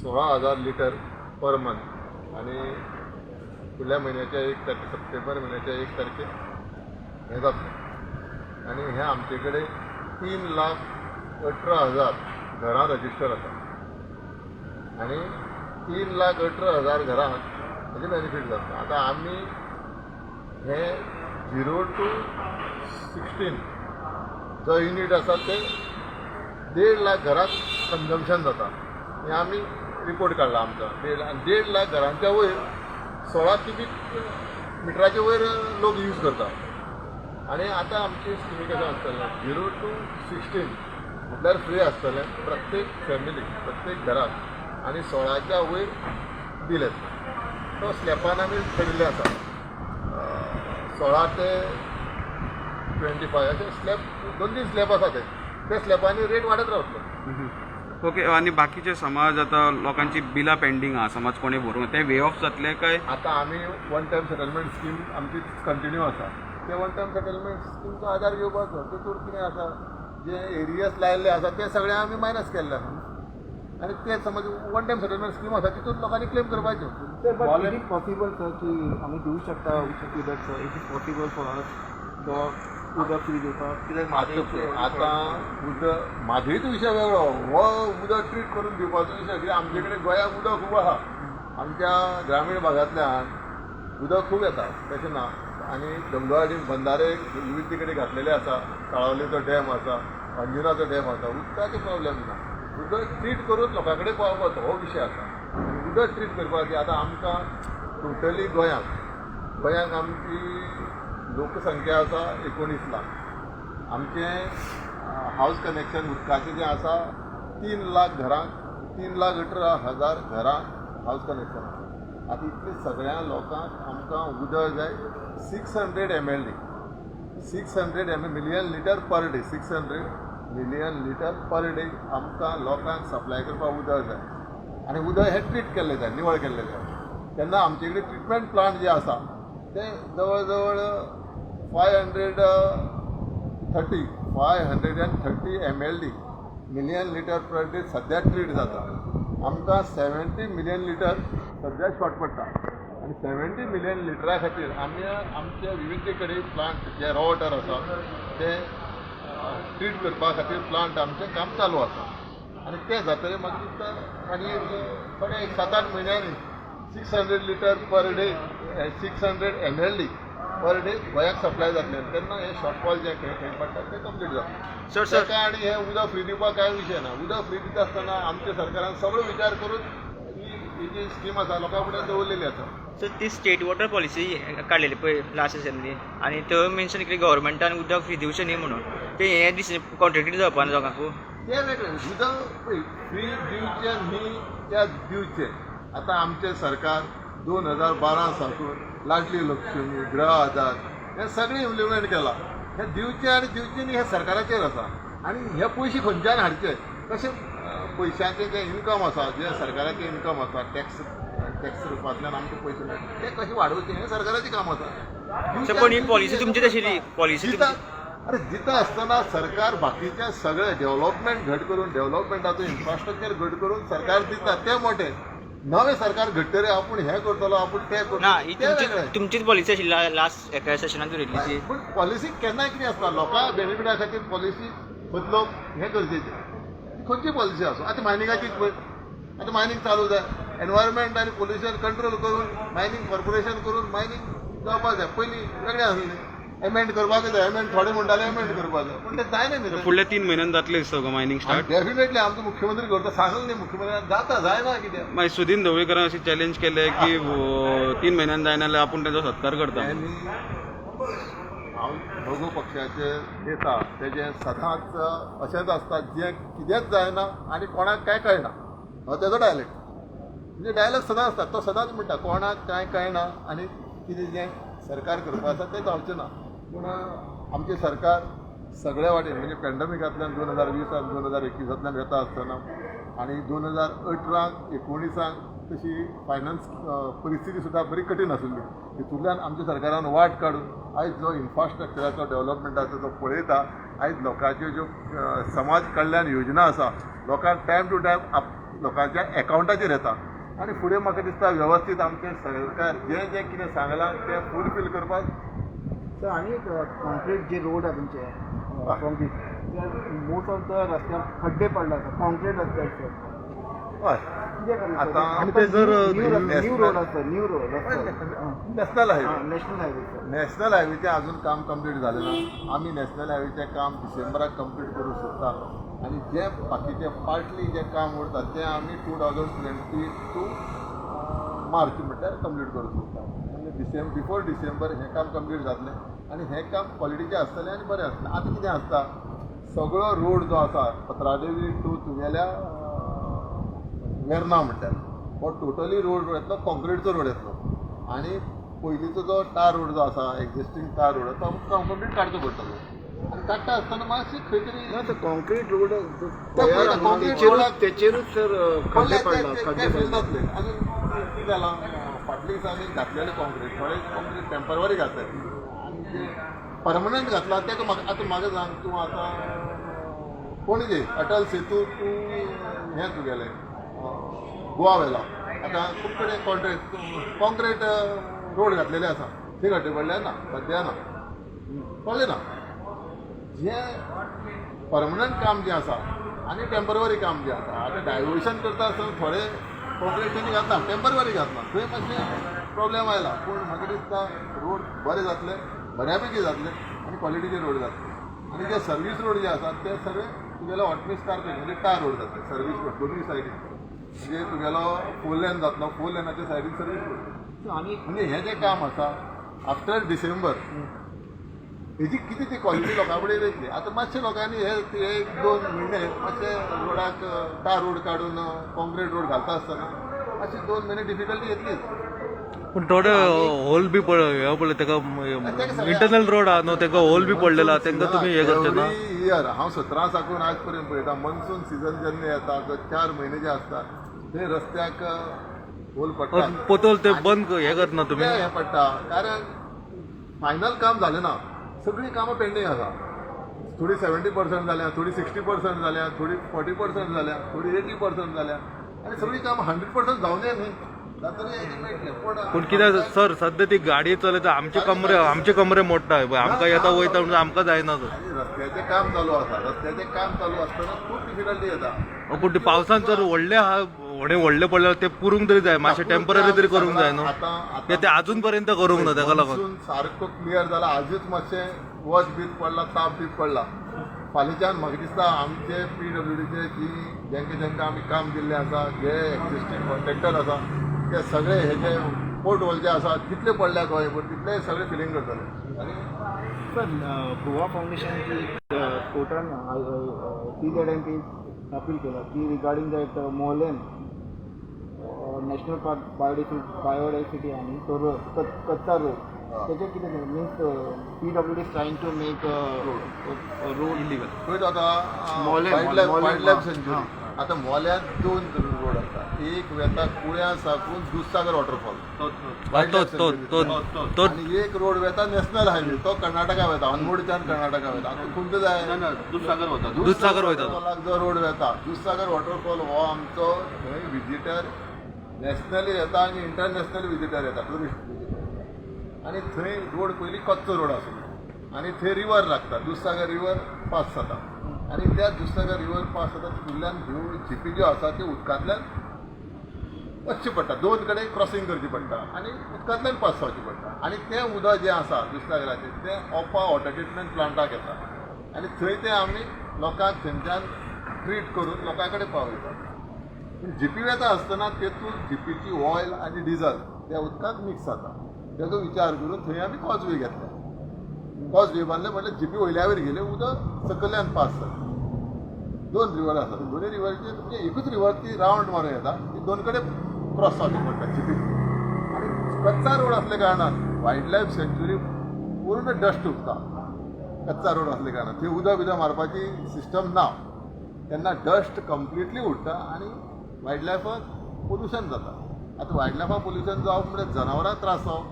16,000 litre per month आनी फुडल्या म्हयन्याच्या 1 तारखे, सप्टेंबर म्हयन्याच्या 1 तारखेक हें जातलें. आनी हें आमचे कडेन 3,18,000 घरां रजिस्टर आसा आनी 3,18,000 घरांक हेजें बेनिफीट जाता. आतां आमी हे 0 टू 16 जो युनीट आसा, ते 1.5 लाख घरांत कन्जम्पशन जाता हें आमी रिपोर्ट काडला आमचो. 1.5 लाख घरांच्या वयर 16 क्युबीक मिटराच्या वयर लोक यूज करता. आनी आतां आमची स्किमी कशें आसतलें, 0 टू 16 म्हटल्यार फ्री आसतलें प्रत्येक फॅमिलीक, प्रत्येक घराक आनी 16च्या वयर बील येतलें. तो स्लॅपान आमी ठरिल्लें आसा, 16 ते 25 अशे स्लॅब, दोन तीन स्लॅब आसा. ते त्या स्लॅबांनी रेट वाडत रावतलो. ओके, आनी बाकीचे समाज आतां लोकांची बिलां पेंडींग आहा, समज कोणी भरूंक, ते वे ऑफ जातले काय? आतां आमी वन टायम सेटलमेंट स्कीम आमची कंटिन्यू आसा. ते वन टायम सेटलमेंट स्किमचो आदार घेवपाचो. तितूर कितें आसा, जे एरियर्स लायल्ले आसा ते सगळे आमी मायनस केल्ले आसा आनी ते समज वन टायम सेटलमेंट स्कीम आसा, तितून लोकांनी क्लेम करपाच्यो. Sir, but is it possible, sir, की आमी दिवं शकता उदक, sir? Is it possible for us तो उदक फ्री दिवपाक? कित्याक आतां उदक म्हादयचो विशय वेगळो, हो उदक ट्रीट करून दिवपाचो विशय. कित्याक आमचे कडेन गोंयाक उदक खूब आहा. आमच्या ग्रामीण भागांतल्यान उदक खूब येता, तशें ना. आनी दमदवाडी बंधारे विविध कडेन घातलेले आसा. साळावलीचो डॅम आसा, अंजुनाचो डॅम आसा. उदकाचो प्रॉब्लेम ना. उदक ट्रीट करून लोकां कडेन पावपाचो हो विशय आसा. आनी उदक ट्रीट करपाची आतां आमकां टोटली गोंयांत आमची लोकसंख्या आसा 19 लाख. आमचें हावज कनेक्शन उदकाचें जें आसा, 3 लाख घरांक, 3,18,000 घरांक हावज कनेक्शन आसा. आतां इतले सगळ्या लोकांक आमकां उदक जाय 600 MLD, 600 million litre per day, 600 million litre per day आमकां लोकांक सप्लाय करपाक उदक जाय. आनी उदक हें ट्रीट केल्लें जाय, निवळ केल्लें जाय. तेन्ना आमचे कडेन ट्रिटमेंट प्लांट जे आसा ते जवळ जवळ 530, 530 MLD, million litre per day सद्या ट्रीट जाता. आमकां 70 मिलियन लिटर सद्या शॉर्ट पडटा आनी 70 मिलियन लिटरा खातीर आमी आमच्या विविध कडेन प्लांट जे रॉ वॉटर आसा ते ट्रीट करपा खातीर प्लांट आमचें काम चालू आसा. आनी तें जातकीर म्हाका दिसता आनी एक थोडे एक 7-8 म्हयन्यांनी 600 litre per day, 600 MLD per day गोंयाक सप्लाय जातलें. तेन्ना हे शॉर्टफॉल जे खंय खंय पडटा ते कंप्लीट जातलें. Sir, sir. ताका आनी हें उदक फ्री दिवपाक कांय विशय ना. उदक फ्री दिता आसतना आमच्या सरकारान सगळो विचार करून ही ही जी स्कीम आसा लोकां फुडें दवरलेली आसा. सो ती स्टेट वॉटर पॉलिसी काडलेली पळय लास्ट असेंब्ली आनी थंय मेन्शन केली गव्हर्मेंटान उदक फ्री दिवचें न्ही म्हणून. ते हें दिस कॉन्ट्रेडिक्ट जावपा ना लोकांक? ते वेगळें. उदक पळय, फ्री दिवचें न्ही त्या दिवचें. आतां आमचें सरकार 2012 साकून लाडली लक्ष्मी, गृह आधार हें सगळें इम्प्लिमेंट केलां. हें दिवचें आनी दिवचें न्ही हें सरकाराचेर आसा. आनी हे पयशे खंयच्यान हाडचे, कशें, पयशांचें जें इन्कम आसा, जें सरकाराचें इन्कम आसा, टॅक्स टॅक्स रुपांतल्यान आमकां पयशे मेळटा, ते कशे वाडोवचे हें सरकाराचें काम आसा. सर, पण ही पॉलिसी तुमचीच आशिल्ली, पॉलिसी. दिता, अरे दिता आसतना सरकार बाकीचे सगळे डेव्हलपमेंट घट करून, डेव्हलपमेंटाचो इन्फ्रास्ट्रक्चर घट करून सरकार दिता. ते मोठे नवें सरकार घडटरे आपूण हें करतलो, आपूण तें करतलो. ना, ही तें तुमची वेगळें. तुमचीच पॉलिसी आशिल्ली लास्ट एका सेशनान दवरिल्ली ती. पूण पॉलिसी केन्नाय कितें आसता, लोकां बेनिफिटा खातीर पॉलिसी बदलप हें गरजेचें. खंयची पॉलिसी आसूं, आतां मायनिंगाचीच पळय. आतां मायनींग चालू जाय, एनवायरमेंट आनी पोल्युशन कंट्रोल करून, मायनींग कॉर्पोरेशन करून मायनींग जावपाक जाय. पयलीं वेगळें आसलें. एमेंड करपाक जाय, एमेंड, थोडे म्हणटाले एमेंड करपाक जाय, पूण तें जायना न्ही. फुडल्या 3 म्हयन्यान जातलें दिसता मायनींग स्टार्ट. डेफिनेटली, आमचो मुख्यमंत्री करता सांगलें न्ही मुख्यमंत्र्यान, जाता, जायना कित्याक? मागीर सुदीन ढवळीकरान अशी चॅलेंज केले की 3 म्हयन्यान जायना जाल्यार आपूण तांचो सत्कार करता. त्यांनी, हांव मगो पक्षाचे नेता, तेजें सदांच अशेंच आसता, जें कितेंच जायना आनी कोणाक कांय कळना हो तेजो डायलॉग. म्हणजे डायलॉग सदांच आसता. तो सदांच म्हणटा कोणाक कांय कळना आनी कितें जें सरकार करपा आसा तें जावचें ना. पूण आमचें सरकार सगळ्या वाटेन, म्हणजे पॅन्डमिकांतल्यान 2020आंत, 2021आंतल्यान वेता आसतना आनी 2018 19आंक तशी फायनान्स परिस्थिती सुद्दां बरी कठीण आशिल्ली, तितूंतल्यान आमच्या सरकारान वाट काडून आयज जो इन्फ्रास्ट्रक्चराचो डेव्हलपमेंटाचो जो पळयता, आयज लोकांच्यो ज्यो समाज कल्याण योजना आसा, लोकांक टायम टू टायम लोकांच्या एकावंटाचेर येता. आनी फुडें म्हाका दिसता वेवस्थीत आमचें सरकार जें जें कितें सांगलां तें फुलफील करपाक. सर, आनी एक कॉन्क्रीट जे रोड आहा तुमचे, कॉन्क्रीट, ते मोस्ट ऑफ the रस्त्यार खड्डे पडला सर, कॉन्क्रीट रस्त्यार सर. कितें करता? आतां आनी ते जर न्यू रोड आसा, न्यू रोड रस्तो. National highway. National highway sir. National हायवेचें अजून काम कंप्लीट जालें ना. आमी नॅशनल हायवेचें काम डिसेंबराक कंप्लीट करूंक सोदता आनी जें बाकीचें पार्टली जें काम उरता तें आमी 2022 मार्च म्हटल्यार कंप्लीट करूंक सोदता. म्हणजे बिफोर डिसेंबर हें काम कंप्लीट जातलें आनी हें काम क्वॉलिटीचें आसतलें आनी बरें आसतलें. आतां कितें आसता, सगळो रोड जो आसा पत्रादेवी टू तुगेल्या वेर्ना म्हटल्यार हो टोटली रोड येतलो, कॉन्क्रिटचो रोड येतलो आनी पयलींचो जो टार रोड जो आसा, एक्झिस्टींग टार रोड, तो कंप्लीट काडचो पडटलो आनी काडटा आसतना मातशी खंय तरी ना, तो कॉन्क्रीट रोड पळयता, concrete road तेचेरूच सर खड्डे पडला, खड्डे फील पडला. जातले. अजून कितें जालां, फाटल्या दिसांनी घातलेले कॉन्क्रीट, थोडे कॉन्क्रीट टेंपररी घातले आनी ते परमनंट घातला तेका म्हाका आतां म्हाका सांग तूं, आतां पणजे अटल सेतू टू हें तुगेलें गोवा वेला आतां खूब कडेन कॉन्क्रीट रोड घातलेले आसा. थंय खड्डे पडले ना? सद्या ना पडले ना. जें परमनंट काम जें आसा आनी टेंपररी काम जें आसा, आतां डायवर्शन करता आसतना थोडे कॉन्क्रीट तेणी घातला, टेंपररी घातला, थंय मातशें प्रॉब्लेम आयला. पूण म्हाका दिसता रोड बरे जातले, बऱ्या पैकी जातले आनी क्वॉलिटीचे रोड जातले. आनी जे सर्वीस रोड जे आसात ते सगळे तुगेले हॉटमिक्स कार्पेट म्हणजे टार रोड जातले. सर्वीस रोड दोनूय सायडीन, म्हणजे तुगेलो फोर लेन जातलो, फोर लेनाच्या सायडीन सर्वीस रोड. आनी म्हणजे हें जें काम आसा आफ्टर डिसेंबर हेजी कितें ती क्वॉलिटी लोकां कडेन वयतली. आतां मातशे लोकांनी हे हे एक दोन म्हयने मातशे रोडाक टार रोड काडून कॉन्क्रीट रोड घालता आसतना मातशे 2 म्हयने डिफिकल्टी येतलीच. पूण थोडे होल बी पड हे पडले तेका, इंटरनल रोड आहा न्हू, तेका होल बी पडलेला, तेंका तुमी हे करचे ना? इयर हांव 17 साकून आज पर्यंत पळयता, मनसून सिजन जेन्ना येता तो 4 म्हयने जे आसता ते रस्त्याक होल पडटा. पोतोल ते बंद हे करना तुमी? कित्याक हें पडटा, कारण फायनल काम जालें ना. सगळीं कामां पेंडींग आसा. थोडी 70% जाल्या, थोडी 60% जाल्या, थोडी 40% जाल्या, थोडी 80% जाल्या आनी सगळीं कामां 100% जावनय न्ही जातरी हेजें मेळटलें. पूण पूण कितें सर, सद्या ती गाडी चलयता, आमचे कमरे मोडटा. आमकां येता वयता म्हणून आमकां जायना तो. आनी रस्त्याचें काम चालू आसा. रस्त्याचें काम चालू आसतना खूब डिफिकल्टी येता. पूण ते पावसान जर व्हडले आहा, व्हडे व्हडले पडले ते पुरूंक तरी जाय, मातशें टेंपररी तरी करूंक जाय न्हू. आतां ते ते अजून पर्यंत करूंक ना तेका लागून. मान्सून सारको क्लियर जाला. आजूच मातशें वत बीत पडला, ताप बीत पडला. फाल्यांच्यान म्हाका दिसता आमचे पीडब्ल्यूडीचे जी जांकां जांकां आमी काम दिल्लें आसा, जे एक्झिस्टींग कॉन्ट्रॅक्टर आसा, ते सगळे हे जे पोर्ट होल जे आसा जितले पडल्या गोंयभर तितले सगळे फिलींग करतले आनी सर, गोवा फाउंडेशन कोर्टान सीझेडएमपी अपील केलं की regarding that Mollem National Park biodiversity आणि तो रोड, कच्चा रोड, त्याचे कितें जालें? Means PWD trying to make road illegal. पळय तो आतां मोलें, वायल्ड लायफ मोलें, वायल्ड लायफ हां. सेंच्युरी. आतां मोल्यांत दोन रोड आसा. एक वेता कुळ्यां साकून दुधसागर वॉटरफॉल. तो तो तो तो आणि एक रोड वेता नॅशनल हायवे, तो कर्नाटका वेता, अनमोडच्यान कर्नाटका वेता. आतां खंयचो जाय? ना, दुधसागर वता. दुधसागर वयता तो. वॉटरफॉलाक जो रोड वेता, दुधसागर वॉटरफॉल हो आमचो थंय विजिटर नॅशनली येता आनी इंटरनॅशनल विजिटर येता, टुरिस्ट विजिटर. आनी थंय रोड पयलीं कच्चो रोड आसलो आनी थंय रिवर लागता, दुधसागर रिवर पास जाता आनी त्या दुधसागर रिवर पास जाता फुडल्यान ह्यो जिपी ज्यो आसा त्यो उदकांतल्यान वचचें पडटा. दोन कडेन क्रॉसींग करची पडटा आनी उदकांतल्यान पास जावचें पडटा. आनी तें उदक जें आसा दुधसागराचें तें ओपा वॉटर ट्रिटमेंट प्लांटाक येता आनी थंय तें आमी लोकांक थंयच्यान ट्रीट करून लोकां कडेन पावयतात. पूण जिपी वेता आसतना तेतून जिपीची ऑयल आनी डिझल त्या उदकांत मिक्स जाता. तेजो विचार करून थंय आमी कॉजवे घेतले. कॉजवे बांदले म्हटल्यार जिपी वयल्या वयर गेले, उदक सकयल्यान पास जाता. दोन रिवर आसात. दोनूय रिवरचे म्हणजे एकूच रिवर ती रावंड मारून येता, ती दोन कडेन क्रॉस जावची पडटा जिपी. आनी कच्चा रोड असल्या कारणान वायल्ड लायफ सँच्युरी पूर्ण डस्ट उरता. कच्चा रोड असल्या कारणान थंय उदक बिदक मारपाची सिस्टम ना, तेन्ना डस्ट कंप्लिटली उडटा आनी वायल्ड लायफाक पोल्युशन जाता. आतां वायल्ड लायफाक पोल्युशन जावप म्हळ्यार जनावरांक त्रास जावप,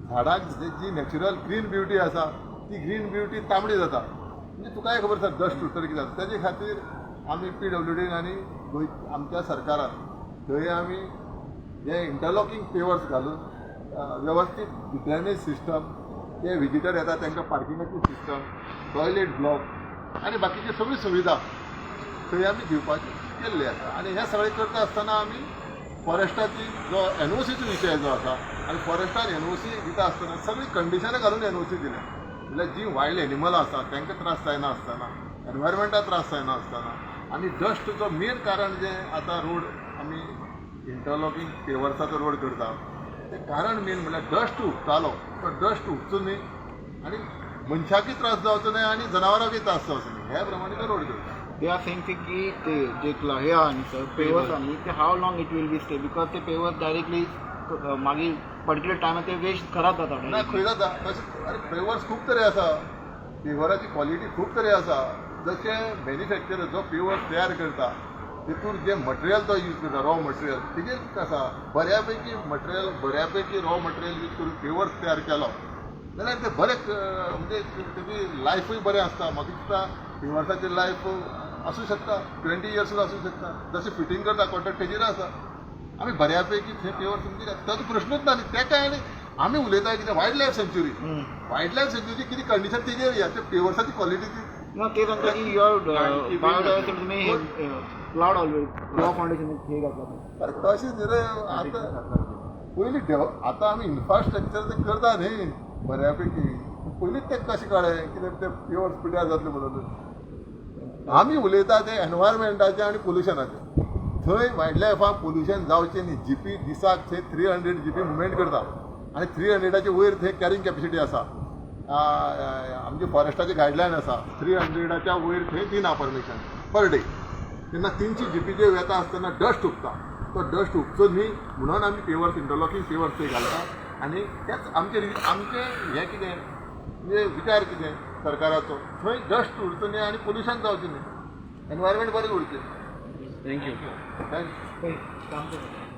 झाडांक जी नॅचरल ग्रीन ब्युटी आसा ती ग्रीन ब्युटी तांबडी जाता. म्हणजे तुकाय खबर आसा डस्ट उरतरी कितें जाता. तेजे खातीर आमी पीडब्ल्यूडीन आनी गोंय आमच्या सरकारान थंय आमी हे इंटरलॉकींग पेवर्स घालून वेवस्थीत ड्रेनेज सिस्टम, ते विजिटर येता तांकां पार्किंगाची सिस्टम, टॉयलेट ब्लॉक आनी बाकीची सगळी सुविधा थंय आमी दिवपाची केल्ली आसा. आनी हें सगळें करता आसतना आमी फॉरेस्टाची जो एनओसीचो विशय जो आसा, आनी फॉरेस्टान एनओसी दिता आसतना सगळीं कंडिशनां घालून एनओसी दिल्या. म्हणल्यार जी वायल्ड एनिमलां आसा तांकां त्रास जायना आसतना, एनवायरमेंटाक त्रास जायना आसतना, आनी डस्टचो मेन कारण जें आतां रोड आमी इंटरलॉकींग पेवर्साचो रोड करता तें कारण मेन म्हणल्यार डस्ट हुबतालो, तो डस्ट हुबचो न्ही आनी मनशाकूय त्रास जावचो न्हय आनी जनावरांकूय त्रास जावचो न्हय ह्या प्रमाणे तो रोड करता. They are saying की ते जे हे आहा न्ही सर, पेवर्स आहा न्ही ते, how long it will be stay? Because ते पेवर्स डायरेक्टली मागीर पर्टिक्युलर टायमार ते वेस्ट खराब जाता ना. Directly. खंय जाता तशें? अरे, पेवर्स खूब तरे आसा, पेवराची क्वॉलिटी खूब तरे आसा. जशें मॅन्युफॅक्चरर जो पेवर्स तयार करता तितूर जे मटेरियल तो यूज करता, रॉ मटेरियल तेजेर आसा. बऱ्या पैकी मटेरियल, बऱ्या पैकी रॉ मटेरियल यूज करून पेवर्स तयार केलो जाल्यार ते बरें म्हणजे तेजी लायफूय बरें आसता. म्हाका दिसता पेवर्साची लायफ आसूं शकता, 20 इयर्सूय आसूं शकता. जशें फिटींग करता कॉन्ट्रॅक्ट तेजेर आसा. आमी बऱ्या पैकी थंय पेवर्स म्हणजे ताजो प्रश्नूच ना न्ही. तेका आनी आमी उलयता कितें? Wild life sanctuary. Wild life सँच्युरीची कितें कंडिशन तेजेर या ते पेवर्साची क्वॉलिटी ती. ना, ते सांगता की your biodiversity तुमी क्लाउड ऑलरेडी गोवा फाउंडेशन हे घातला. अरे, तशें न्ही रे. आतां पयलीं आतां आमी इन्फ्रास्ट्रक्चर ते करता न्ही बऱ्या पैकी, पयलींच तें कशें कळ्ळें कितें ते पेवर्स पिड्यार जातले म्हणून? आमी उलयता ते एनवायरमेंटाचें आनी पोल्युशनाचें. थंय वायल्ड लायफाक पोल्युशन जावचें न्ही. जिपी दिसाक थंय 300 जिपी मुवमेंट करता आनी 300ाचे वयर थंय कॅरिंग कॅपेसिटी आसा. आमची फॉरेस्टाची गायडलायन आसा, 300ाच्या वयर थंय दिना परमिशन पर डे. तेन्ना 300 जिपीचे वेता आसतना डस्ट हुबता, तो डस्ट हुबचो न्ही म्हणून आमी पेवर्स, इंटरलॉकींग पेवर्स थंय घालता. आनी तेच आमचे आमचें हें कितें म्हणजे विचार कितें सरकाराचो, थंय डस्ट उरचो न्ही आनी पोल्युशन जावचें न्ही, एनवायरमेंट बरें उरचें. Thank you. Thank you. काम कर.